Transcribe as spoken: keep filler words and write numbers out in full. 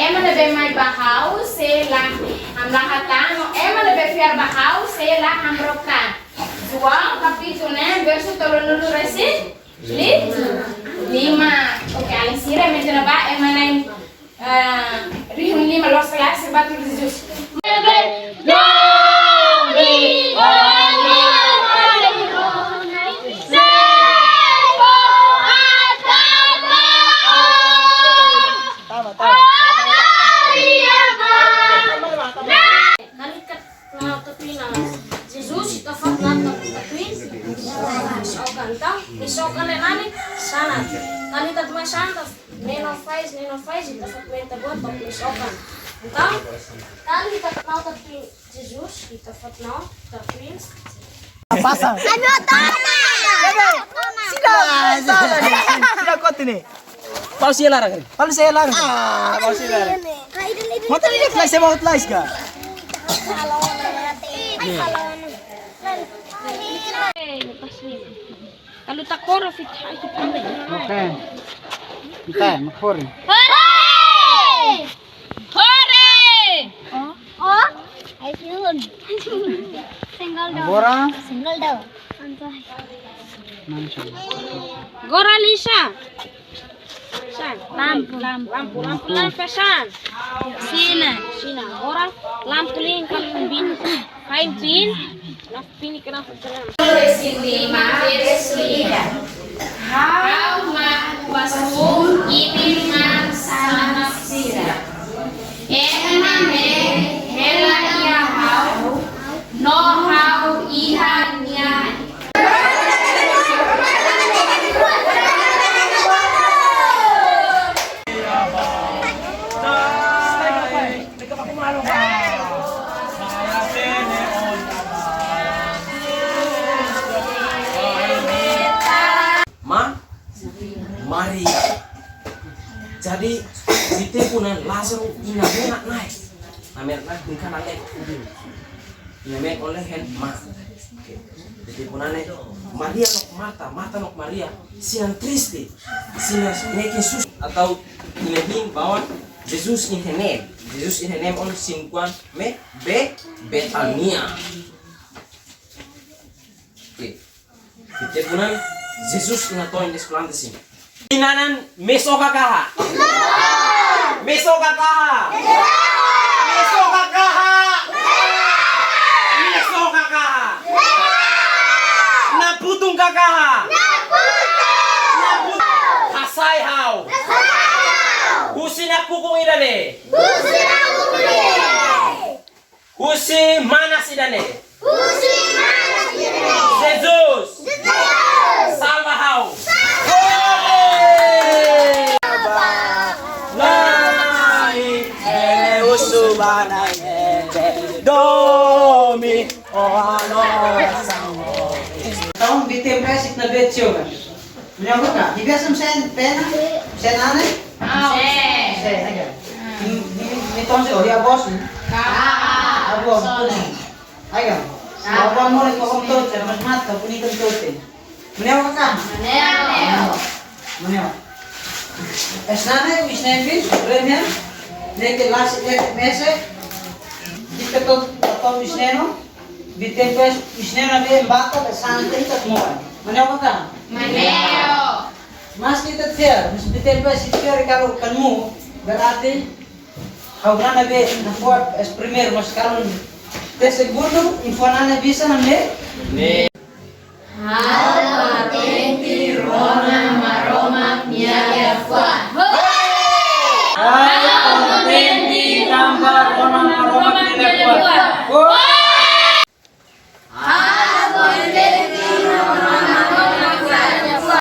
Ema ne'ebé mai ba ha'u sei la hamlaha tan, no ema ne'ebé fiar ba ha'u sei la hamroka. Juan kapítulu neen, versu tolunulu resin li-, lima. Oke, alin sira mensiona ba ema na'in, eh, rihun lima loos klase ba tuir Jesus. Kali kat na tatuin a Jesus, ita fot na tatuin. Misoka, entaun misoka le nani? Sanat. Kali ita tuma sanat, neno fais, neno fais, ita fot menta buat tok misoka. Entaun kali ita na tatuin Jesus, ita fot na tatuin. Pasa. Sida, sida kotine. Pau si larang. Pau si larang. Ah, pau si larang. Mata ni klase mau klase ka. Kalau tak koro fit hai kita. Oke. Kita makori. Hore! Hore! Oh, oh. Ai, yun. Single daw. Agora? Single daw. Antay. Mansion. Agora, Lisa. San? Lampu. Lampu, lampu, lampu, san? Sina. Sina. Agora, lampu lin, kalin bin. Kain bin. Resin lima, versu ida. Ha'u mak masun ibin man sanak sira. Ema ne'e hela iha ha'u, no ha'u iha nia. Ma, Maria. Jadi, di tempu na'an Lazaro ina menak nai. Na menak nai, tingka nai. Ina menak oleh hen ma. Oke. Di tempu na'an ne'e, Maria nok Marta, Marta nok Maria. Sinan triste. Sinan nekin sus. Atau ina hin bawa Jesus ina ne'e. Jesus ina ne'e on sinkuan me be Betania. Oke. Di tempu na'an Jesus ina to'o ina eskolante sini. Inanan meso kakaha. Meso kakaha. Meso kakaha. Meso kakaha. Naputun kakaha. Naputun. Hasai ha'u. Husi nakukun ida-ne'e. Husi nakukun ida-ne'e. Husi mana sida-ne'e? Husi mana sida-ne'e? Jesus. Jesus. Salva ha'u. Salva. Lai, eh, usu bana, eh, domi, oh, no, sango. Entaun, bi tempu ne'e sit na bet yoga. Minha boca, e pensa-me sem pena, sem nada, né? Ah, sem. Sem, aí, ó. Ni, ni, ni tonse, ó, e a voz, né? Ka. A voz, só, né? Aí, ó. Ah, a voz não é como todo, mas mata, bonita todo. Minha boca. Minha. Minha. Es nada, mis nervis, premia, ne que las, ne que mese, dice todo, todo mis neno. Bi tempu es, isnena be mbata be sana tenta moa. Maneo ka? Maneo. Mas kita tiar, mas bi tempu es tiar kalau kan mu, berarti hau nana be na kuat es primeiro, mas kalau te segundo, info nana bisa na me? Me. Halo,